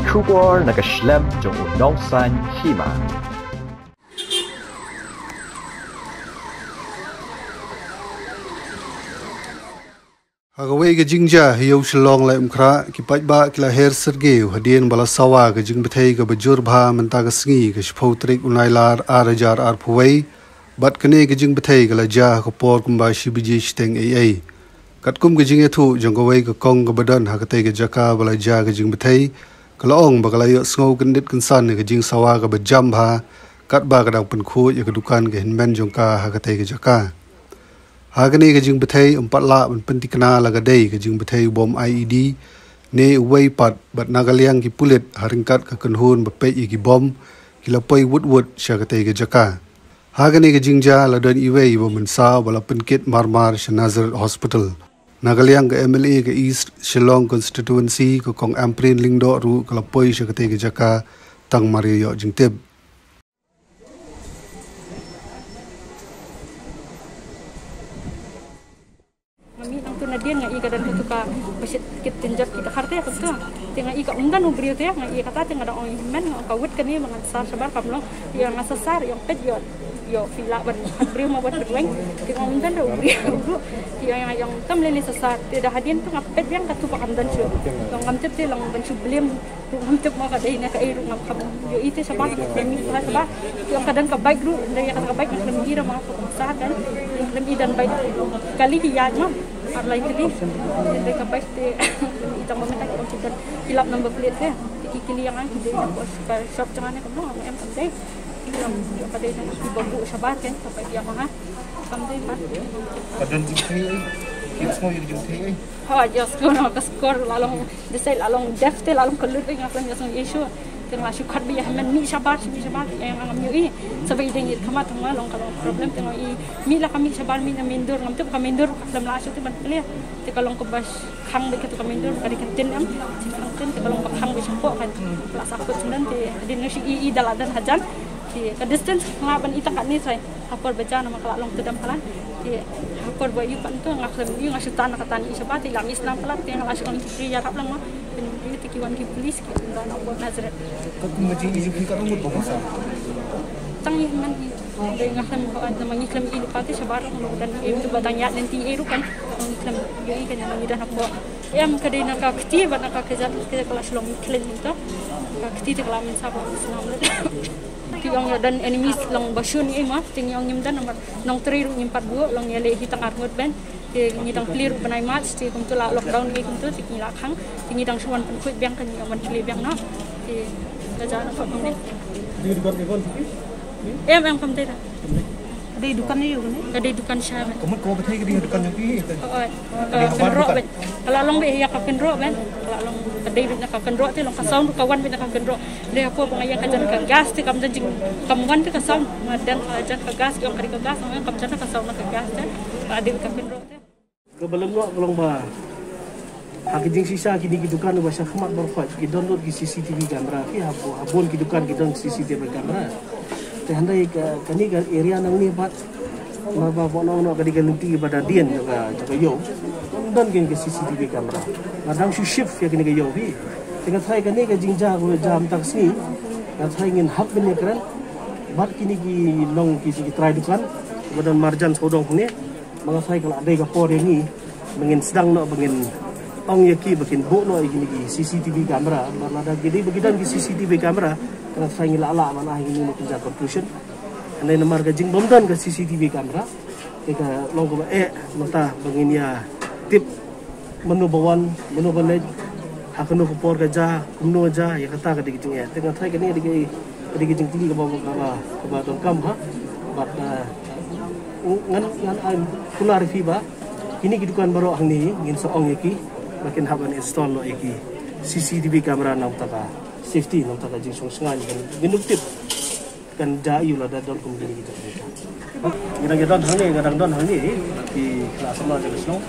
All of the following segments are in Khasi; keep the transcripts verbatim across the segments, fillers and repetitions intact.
Khubor na ka shlem jong u nongsan hima. Ha kawei ka jingjia ha Ïew Shillong Laitumkhrah, ki paidbah ki la her syrngiew hadien ba la sawa ka jingbthei kaba jur bha mynta ka sngi ka shiphew tarik u Nailar ar hajar arphew wei, bad kane ka jingbthei ka la jia ha ka por kumba shi baje shiteng eiei. Katkum ka jingïathuh jong kawei ka kong kaba don ha katei ka jaka ba la jia ka jingbthei, ka la ong ba ka la ïohsngew kyndit kynsan ïa ka jingsawa kaba jam bha, katba ka dang pynkhuid ïa ka dukan ka hynmen jong ka ha katei ka jaka. Ha kane ka jingbthei, ym pat lah ban pynthikna la ka dei ka jingbthei u bom I E D ne uwei pat, bad na ka liang ki pulit, ha ryngkat ka kynhun ba peit ïa ki bom, ki la poi wut wut sha katei ka jaka. Ha kane ka jingjia la don iwei ba mynsaw ba la pynkit marmar sha Nazareth Hospital. Na ka liang ka M L A ka East Shillong Constituency, ka Kong Ampareen Lyngdoh ruh ka la poi sha katei ka jaka tang mar ïa ïoh jingtip. Nga mih nangtu nadien, nga i ka don katu ka ba shit kit tynjot ki dkhar te katu. Te nga i ka ym don u briew te, nga i kata te nga dang ong, hynmen, nga ong ka wut kane ba ngan sar shabar, kam long. Te nga sasar, ïa peit, ïa, ïa phi lah ban, briew ma ban pynweng. Te nga ym don da u briew ruh. Te ïa, ïa, ïa tam lei lei sasar. Te da hadien tu nga peit biang katu ba kam don shuh. Long ngam tip te long ban shu blame ruh ngam tip ma ka dei na kaei ruh ngam kham ïohi te shabar, ngam khlem ïohi shabar. Te ong ka don ka bike ruh, hynrei ïa ka bike ngam khlem ïohi ruh ma ka bangsa don. Ngam khlem ïohi don bike. Kali ki ïaid ma, ar lai kali. Hynrei ka bike te ngam khlem ïohi tang ba mynta ki ong ki don, ki lap number plate te. Te ki kylli ïa nga ki dei na ka shop jong nga ne kumno, nga ong em kam dei. Ki ong ka dei na ki ba buh shabar, kan ka bike ïa ma nga. Kam dei pat. Ka don jingthei ei? Ki ïohsngew ïa ka jingthei ei? Ha, ïohsngew na ka skor la long, desai la long deaf te la long kyllut, nga khlem ïohsngew ei shuh. Te nga shu khot ba ïa hynmen mih shabar, mih shabar, ïa nga ngam ïohi. Sa ba i dei ngin khmat ma long ka long problem, te nga i mih la ka mih shabar, mih na main door, ngam tip ka main door ka khlem lah shuh te ban clear. Te ka long kaba khang beit katu ka main door, ka dei kyntien em, kyntien, te ka long ba khang beit shapoh kan. La sah kut shuh te hadien nga shu i i da la don hajan. Te ka distance nga ban i tang katne trai. Ha por ba jan ma ka la long te dam palat. Te ha por ba ïoh pat to nga khlem ïoh, nga shu tan na ka tan ïoh shabar, te la mih snam palat, te nga la shu ong ki ïarap lang ma. Pyn ïoh te ki wan ki police ki wan na por Nazareth. Ka kum ka jingïohi ka long mut ba ka sa. Tang ïoh man ïoh. Dei nga khlem ko at ma ngi khlem ïohi pat te shabar long dan ïoh te ba dang ïaid lynti ïohi ruh kan. Ngi khlem ïohi kan ma ngi dan ha por. Em ka dei na ka kti bad na ka kjat ka la shu long khlem to. Ka kti te ka la mynsaw ba snam le. Ki ong ïa don enemies long ba shun ïa i ma, te ngi ong ngim don namar nongtrei ruh ngim pat buh, long ïa leh hi tang ar ngut ben. Te ngi dang plie ruh bnai March, te kumtu la lockdown ngi kumtu, te ngi la khang, te ngi dang shu wan pynkhuid biang, kan ngi ong wan plie biang noh. Te ka jia na pha kumne. Em, em, kam dei da. Ka dei dukan ïa u ne? Ka dei dukan sha. Ka mut ka ba thei ka dei dukan ïa ki. Oi, ka kynroh beit. Ka la long beit ïa ka kynroh beit. Ka la long ka dei beit na ka kynroh te long ka sound ka wan beit na ka kynroh. Dei hapoh ba nga ïeng ka jan ka gas te kam don jing, kam wan te ka sound. Nga don ka jan ka gas, ïong ka dei ka gas, nga kam jan ka sound na ka gas te. Ka dei ka kynroh te. Ka ba lem noh ka long ba ha ki jingshisha kine ki dukan ba sha khmat baroh khoit ki don lut ki C C T V camera, ki ha bun ki dukan ki don C C T V camera. Te hynrei ka, kane ka area nangne pat, namar ba, ba nong nong ka dei ka lynti ba da dien jong ka, jong ka ïew. Don kine ka C C T V camera. Nga dang shu shift ïa kine ka ïew hi. Te nga tharai kane ka jingjia ka jia mynta ka sngi. Nga tharai ngin hap ban ïakren bad kine ki long ki, ki trai dukan ba don marjan sawdong hangne. Ma nga tharai ka la dei ka por ïa ngi ba ngin sdang noh ba ngin ong ïa ki ba kin buh noh ïa kine ki C C T V camera. Namar lada ki dei ba ki don ki C C T V camera, nga tharai ngi la lah ban ai ïa kine ki conclusion. Hynrei namar ka jingbym don ka C C T V camera, te ka long kaba eh nangta ba ngin ïa tip mano ba wan, mano ba leit, ha kano ka por ka jia, kumno jia, ïa kata ka dei ka jingeh. Te nga tharai kane ka dei ka, ka dei ka jingkylli kaba, kaba, kaba donkam ha. Bad, eh, ngan, ngan ai kular ïa phi ba kine ki dukan baroh hangne ngin sa ong ïa ki ba kin hap ban install noh ïa ki C C T V camera na bynta ka safety, na bynta ka jingsngewsih, ngin, ngin tip kan jia ïa u lada don kum kine ki jaka. Ngi dang ïa don hangne, nga dang don hangne, eh, ki la samla jong ka shnong.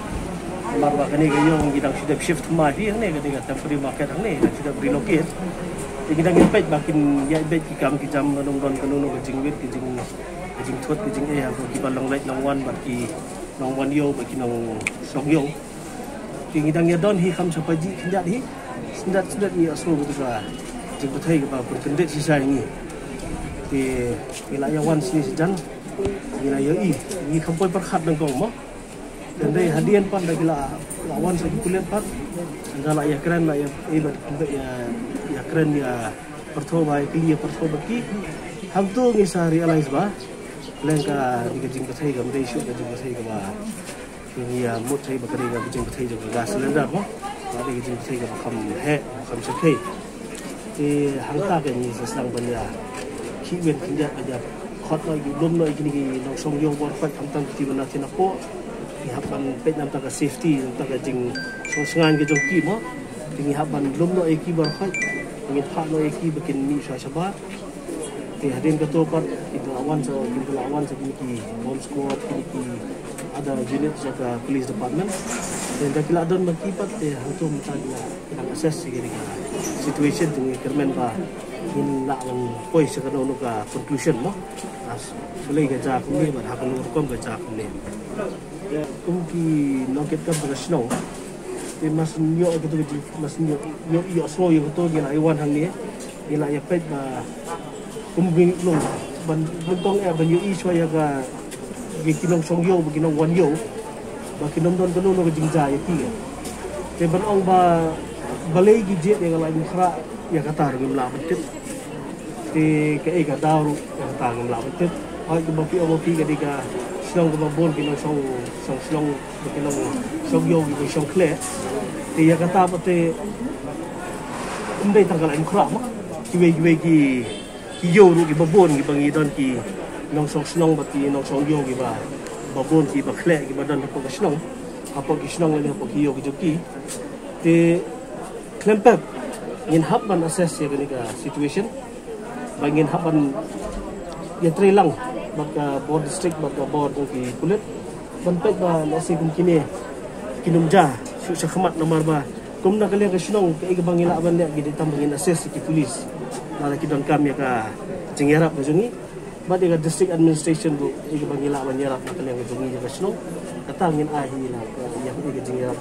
Namar ba kane ka ïew ngi dang shu dep shift ma hi hangne, kane ka temporary market hangne, dang shu dep relocate. Te ngi dang ïa peit ba kin ïa peit ki kam ki jam, ka nong don kano kano ka jingwit, ka jing, ka jingthut, ka jingeh, ha ki ba long leit long wan bad ki nongwan ïew bad ki nongshong ïew. Te ngi dang ïa don hi kham sha pajih khyndiat hi. Khyndiat khyndiat ngi ïa sngew bad ka Jingpyrthei kaba pyrkhat shisha ïa ngi. Te ngi la ïa wan shisha jan. Ngi la ïohi, ngi kham poi pyrkhat nyngkong mo. Te hadien pat da ki la, la wan sa ki pulit pat. Nga la ïa kren, la ïa, ïa, ïa kren ïa pyrthuh ba ïa kylli ïa pyrthuh ba ki. Hangto ngi sa realize ba leng ka dei ka jingpyrthei kam dei shuh ka jingpyrthei kaba ngi ïa mut thei ba ka dei ka jingpyrthei jong ka gas cylinder mo. Ka dei ka jingpyrthei kaba kham heh, kham shyrkhei. Te hangta ka ngi sa sdang ban ïa khih win khyndiat ban ïa khot noh ïa ki, lum noh ïa kine ki nongshong ïew baroh khoit, khamtam ki ba na thin hapoh. Ngi hap ban peit na bynta ka safety, na bynta ka jingsngewsynei ka jong ki mo. Te ngi hap ban lum noh ïa ki baroh khoit. Ngi phah noh ïa ki ba kin mih shuwa shabar. Te hadien kato pat kin ïa wan sa, kin ïa wan sa kine ki bomb squad, kine ki other unit jong ka police department. Te da ki la don ma ki pat te hangto mynta ki la, ki la assess ïa kane ka situation, te ngi kyrmen ba ngin lah ban poi sha kano kano ka conclusion mo. Balei ka jia kumne bad ha kano ka rukom ka jia kumne. Kum ki nongkitkam ka shnong. Te mar shu ïoh ïa kato ka jing, mar shu ïoh, ïoh, ïohsngew ïa kato ngi la ïa wan hangne. Ngi la ïa peit ba kum ngi long ban, ban tong eh ban ïohi shuwa ïa ka, ïa ki nongshong ïew bad ki nongwan ïew ba kin ym don kano kano ka jingjia ïa ki. Te ban ong ba balei ki jied ïa ka Laitumkhrah ïa kata ruh ngim lah ban tip. Te kaei ka daw ruh ïa kata ngim lah ban tip. Hooid kumba phi ong ma phi ka dei ka shnong kaba bun ki nongshong, shong shnong, ki nongshong ïew, ki nongshong khleh. Te ïa kata pat te ym dei tang ka Laitumkhrah mo. Kiwei kiwei ki, ki ïew ruh kiba bun kiba ngi don ki nongshong shnong bad ki nongshong ïew kiba, ba bun kiba khleh kiba don hapoh ka shnong, hapoh ki shnong lane hapoh ki ïew ki jong ki. Te khlem pep ngin hap ban assess ïa kane ka situation. Ba ngin hap ban ïatrei lang bad ka bor district bad ka bor jong ki pulit ban peit ba lehse kum kine kin ym jia shuh shakhmat namar ba kum na ka liang ka shnong kaei kaba ngi lah ban leh ki dei tang ba ngin assist ïa ki police lada ki donkam ïa ka jingïarap ka jong ngi. Bad ïa ka district administration ruh kaei kaba ngi lah ban ïarap na ka liang ka jong ngi ïa ka shnong, kata ngin ai hi la ka, ïa ka jingïarap.